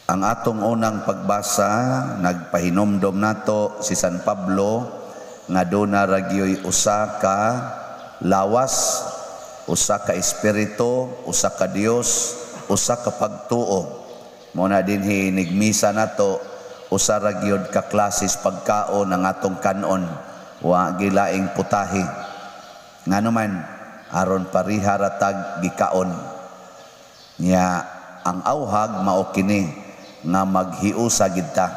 Ang atong unang pagbasa, nagpahinomdom nato si San Pablo nga duna ra gyoy usa ka lawas, usa ka espiritu, usa ka Dios, usa ka pagtuo. Mao na dinhi nigmisa nato, usa ra gyud ka klases pagkaon ang atong kanon, wa gilaing putahe. Ngano man, aron pareha ra tag gikaon. Nya ang auhag mao kini nga maghiusa gid ta.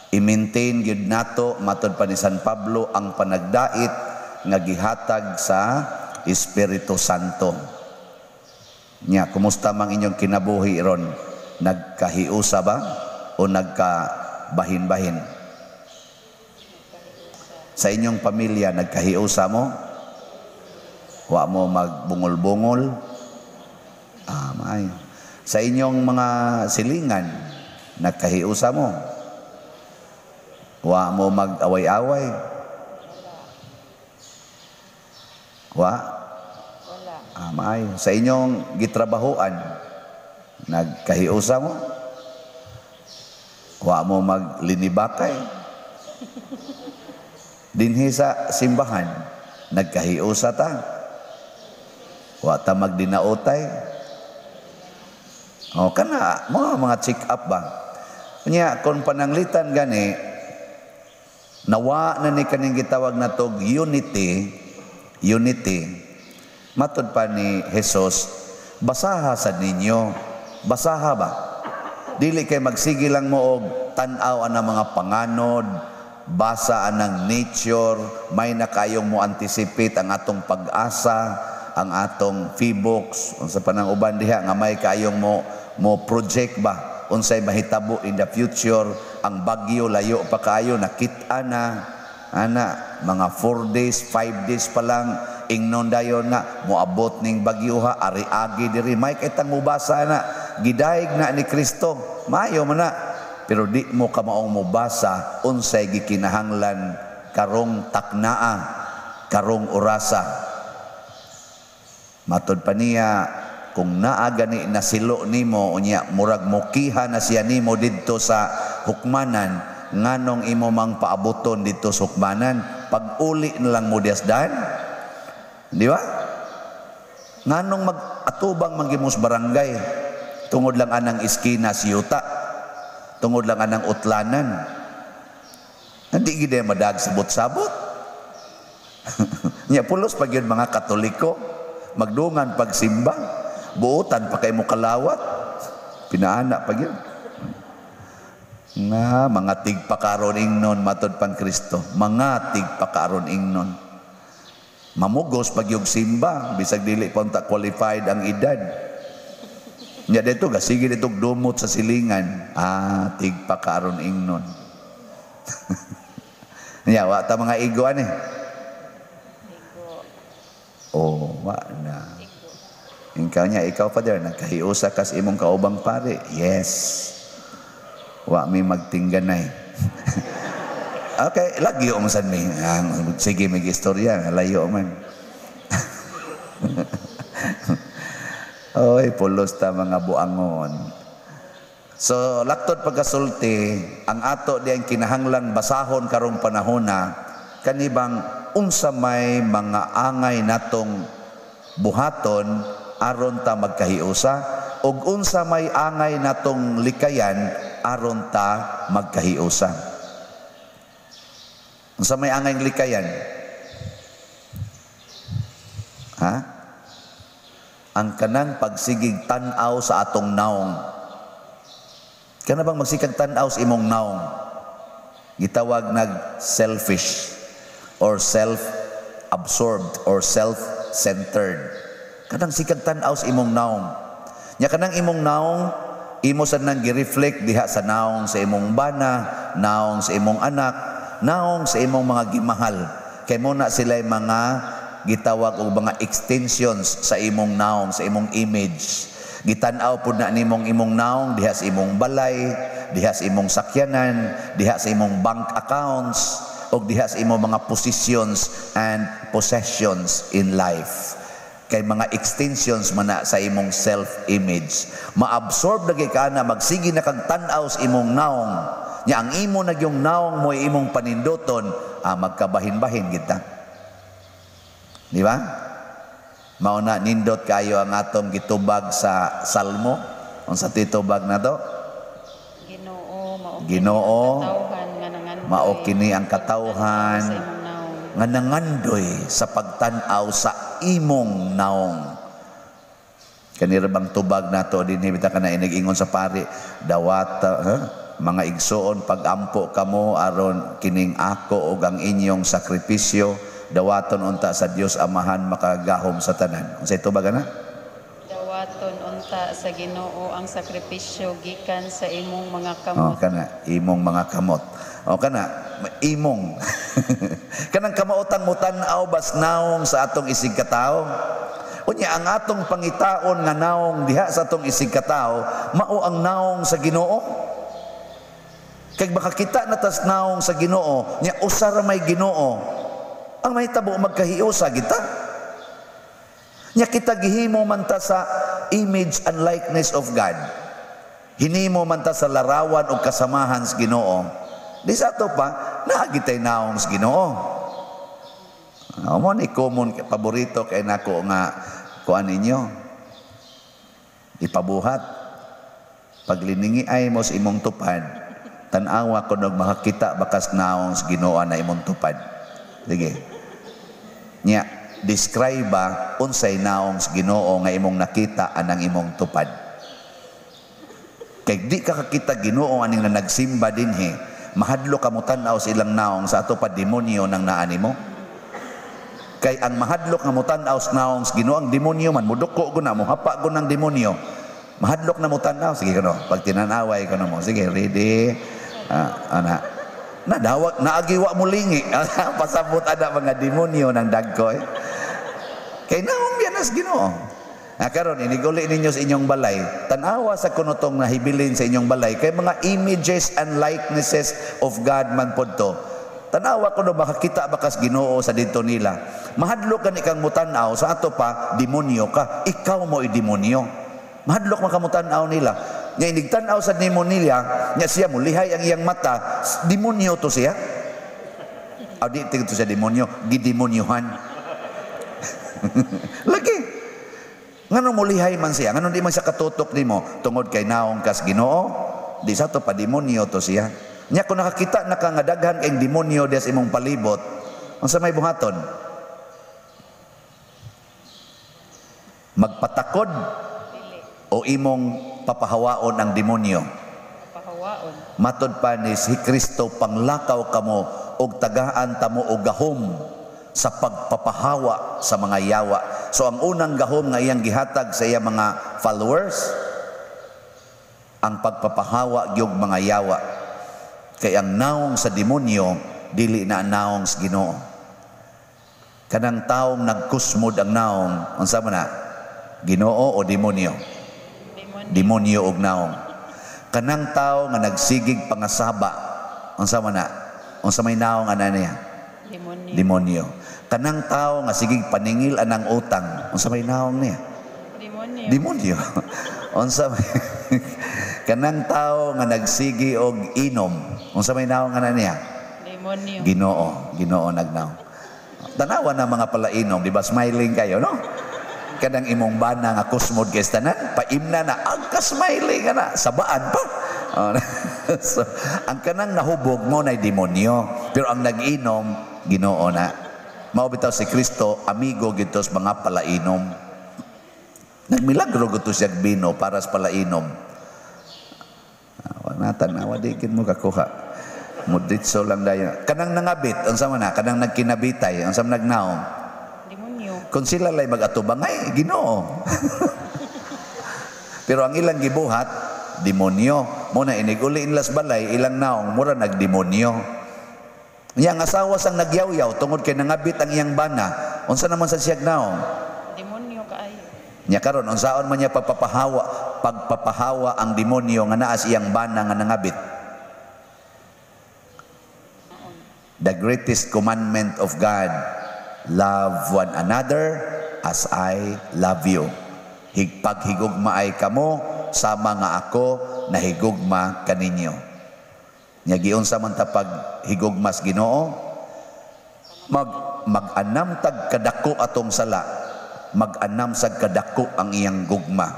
I-maintain gyud nato, matod pa ni San Pablo, ang panagdait nga gihatag sa Espiritu Santo. Nya kumusta mang inyong kinabuhi ron? Nagkahiusa ba o nagkabahin-bahin? Sa inyong pamilya, nagkahiusa mo? Wa mo magbungol-bungol? Ah, maayo. Sa inyong mga silingan, nagkahiusa mo? Wa mo mag-away-away? Wa? Wala. Ah, maayo. Sa inyong gitrabahoan, nagkahiusa mo? Wa mo maglinibakay? Dinhi sa simbahan, nagkahiusa ta? Wa ta magdinaotay? O kana, mga check up ba? Nya kung pananglitan gani, nawa na ni kaning gitawag natog unity, unity. Matod pa ni Jesus, basaha sa ninyo. Basaha ba? Dili kay magsige lang mo og tan-aw ang mga panganod, basa anang nature, may na kayong mo anticipate ang atong pag-asa, ang atong PHIVOLCS, unsa pa nang uban diha nga may kayong mo project ba, unsay mahitabo in the future. Ang bagyo layo pa kayo, nakita na ana mga 4 days, 5 days pa lang, ingnon dayon nga moabot ning bagyo ha, ari-agi diri, may kitang mubasa na gidayeg na ni Kristo, maayo man na, pero di mo kamaong mobasa unsay gikinahanglan karong taknaa, karong orasa. Matod pa niya, kung naa gani na silo nimo, unya murag mokiha na siya nimo didto sa hukmanan, nganong imo mang paaboton didto sa hukmanan? Pag-uli na lang mo diasdan, di ba? Nganong mag-atubang man gyud mo sa barangay tungod lang anang iskina siyuta, tungod lang anang utlanan? Hindi gid madag sabot-sabot. Nya pulos pag yun mga Katoliko, magdungan pagsimba, buotan pa kay mo kalawat, pinaana pag yun. Nga mga tigpakaron ingnon, matod pang Kristo, mga tigpakaron ingnon. Mamugos pag yung simba, bisag dili pa unta qualified ang edad. Nya dito ga sige dito dumot sa silingan, tigpakaron ingnon. Nya wa ta mga igo ani. Igo. Oh, wa na. Igo. Ikaw niya, ikaw, Father, nagkahiusa kas imong kaubang pare. Yes. Wa mi magtingganay. Okay, lagyo mo sad mi. Ah, sige, may istorya, layo man. Oy, pulos ta mga buangon. So, laktod pagkasulti, ang ato diyang kinahanglan basahon karong panahona, kanibang unsa may mga angay natong buhaton aron ta magkahiusa, ug unsa may angay natong likayan aron ta magkahiusa. Unsa may angay likayan? Ha? Ang kanang pagsigig tan-aw sa atong naong. Kana bang magsikag tan-aw sa imong naong? Gitawag nag selfish or self-absorbed or self-centered. Kanang sikag tan-aw sa imong naong. Nya kanang imong naong, imo sad nang gi-reflect diha sa naong sa imong bana, naong sa imong anak, naong sa imong mga gimahal. Kay mo na sila'y mga gitawag og mga extensions sa imong naong, sa imong image. Gitan-aw pud na nimong imong naong diha sa imong balay, diha sa imong sakyanan, diha sa imong bank accounts, og diha sa imong mga positions and possessions in life. Kay mga extensions man na sa imong self-image. Ma-absorb lagi ka na, magsige na kag tan-aw sa imong naong. Nya ang imo na yung naong mo, imong paninduton, magkabahin-bahin kita. Di ba? Mao na nindot kayo ang atong gitubag sa Salmo. Unsa titubag na to? Ginoo, mao kini Ginoo, ang katawhan nga nangandoy mao kini ang sa katawhan imong naong. Nga nangandoy sa pagtan-aw sa imong naong. Kanira bang tubag nato dinhi bitaw kana inig-ingon sa pari, dawata, ha? Mga igsoon, pagampo kamo aron kining ako ug ang inyong sakripisyo dawaton unta sa Dios Amahan makagahom sa tanan. Unsay tubag ana? Dawaton unta sa Ginoo ang sakripisyo gikan sa imong mga Oh, kamot. Kana imong mga kamot. Oh, kana imong kanang kamaotan mo tan-aw bas naong sa atong isig katawo. Unya ang atong pangitaon nga naong diha sa atong isig katawo mao ang naong sa Ginoo. Kay makakita na tas naong sa Ginoo, nya usa ra may Ginoo. Ang mahitabo, magkahiusa kita. Nya kita gihimo man ta sa image and likeness of God. Hinimo man ta sa larawan o kasamahan sa Ginoo. Di sa ato pa, naa gitay naong sa Ginoo. Mo ni common paborito kay nako nga kuan ninyo. Ipabuhat. Pagliningi ay mo sa imong tupad, tan-awa ko nog makakita bakas naong sa Ginoo na imong tupad. Sige. Nya, describe ba unsay naong sa Ginoo nga imong nakita anang imong tupad. Kay di ka kakita Ginoo aning na nagsimba dinhi, mahadlok ka mo tan-aw sa ilang naong, sa ato pa demonyo nang naani mo. Kay ang mahadlok nga mo tan-aw sa naong sa Ginoo, ang demonyo man muduko ko na, muhapa ko ng demonyo. Mahadlok na mo tan-aw, sige kuno, pag tinanaway kuno mo, sige, ready. Ana. Na dawag naagiwa mo lingi. Pasabot ana mga demonyo ng dagkoy. Kay naong biya nas Ginoo. Na karon iniguli ninyo sa inyong balay, tan-awa sa kuno tong nahibilin sa inyong balay kay mga images and likenesses of God man pod to. Tan-awa kuno makakita bakas Ginoo sa didto nila. Mahadlok gani kang mutan-aw sa ato pa demonyo ka, ikaw mo demonyo. Mahadlok man ka mutan-aw nila. Nya inigtan-aw sa nimo nila, nya siya mulihay ang iyang mata, demonyo to siya. Aw di to siya demonyo, gidemonyohan. Lagi. Ngano mulihay man siya? Ngano di man siya katutok nimo? Tungod kay naong kas Ginoo, di sa to pa demonyo to siya. Nya kung nakakita na ka nga daghan kay demonyo diha sa imong palibot, unsa may buhaton? Magpatakod o imong papahawaon ang demonyo? Pahawaon. Matod pa ni si Kristo, panglakaw kamo og tagaan tamo og gahom sa pagpapahawa sa mga yawa. So ang unang gahom nga iyang gihatag sa iyang mga followers, ang pagpapahawa gyud mga yawa. Kay ang naong sa demonyo dili na ang naong sa Ginoo. Kanang taong nagkusmod ang naong, unsa man na? Ginoo o demonyo? Demonyo. Demonyo og naong. Kanang tao nga nagsigig pangasaba, unsa man na? Unsa may naong ana niya? Demonyo. Demonyo. Kanang tao nga sigig paningil anang utang, unsa may naong niya? Demonyo. Demonyo. Unsa may kanang tao nga nagsigi og inom, unsa may naong ana niya? Demonyo. Ginoo, Ginoo nagnaong. Tanawa na mga palainom, di ba smiling kayo, no? Kanang imong bana nga kusmod kay tanan, paimna na ang ka-smiling ka na, sabaan pa. Oh, so, ang kanang nahubog mo na demonyo, pero ang nag-inom, Ginoo na. Mao bitaw si Kristo, amigo gito sa mga palainom. Nagmilagro gito siya bino para sa palainom. Wa na tanawa di gid mo kakuha. Muditso lang dayon. Kanang nangabit, unsa man na, kanang nagkinabitay, unsa man nagnaong? Demonyo. Kung sila lay mag-atubang, ay, Ginoo. Pero ang ilang gibuhat, demonyo. Muna, iniguli inlas balay, ilang naong, mura nagdemonyo. Iyang asawa sang nagyaw-yaw, tungod kay nangabit ang iyang bana. Unsa naman sa siyag naong? Demonyo kaayo. Nya karon unsaon man niya pagpapahawa ang demonyo nga naa sa iyang bana nga nangabit? The greatest commandment of God, love one another as I love you. Paghigugmaay kamo sama nga ako nahigugma kaninyo. Nya giunsa man ta pag higugmas Ginoo? Mag-anam tag kadako atong sala, mag-anam sag kadako ang iyang gugma.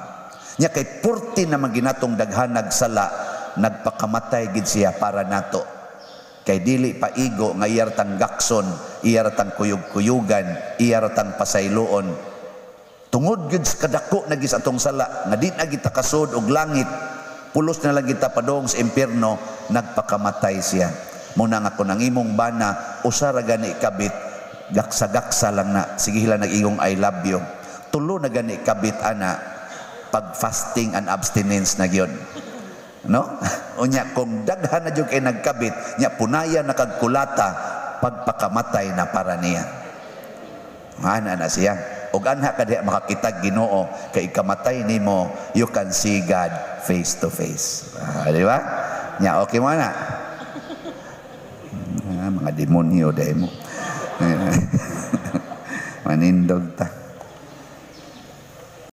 Nya kay purti naman ginatong daghanag sala, nagpakamatay gid siya para nato. Kay dili pa igo nga iyar tang gakson, iyar tang kuyog-kuyugan, iyar tang pasayloon. Tungod gid sa kadako na gid sa atong sala, nga di na kita kasud og langit, pulos na lang kita padong sa impierno, nagpakamatay siya. Muna nga kung ang imong bana, usa ra gani kabit, gaksa-gaksa lang na, sige lang nag-ingong "I love you." Tulo na gani kabit ana, pag fasting and abstinence na gyud. No? Unya kung daghan na jud kay nagkabit, nya punaya na kag kulata, pagpakamatay na para niya. Ana na siya. Og anha ka diha makakita Ginoo kay ikamatay nimo, you can see God face to face. Ah, di ba? Nya okay mo na. Ah, mga demonyo dahil mo. Manindog ta.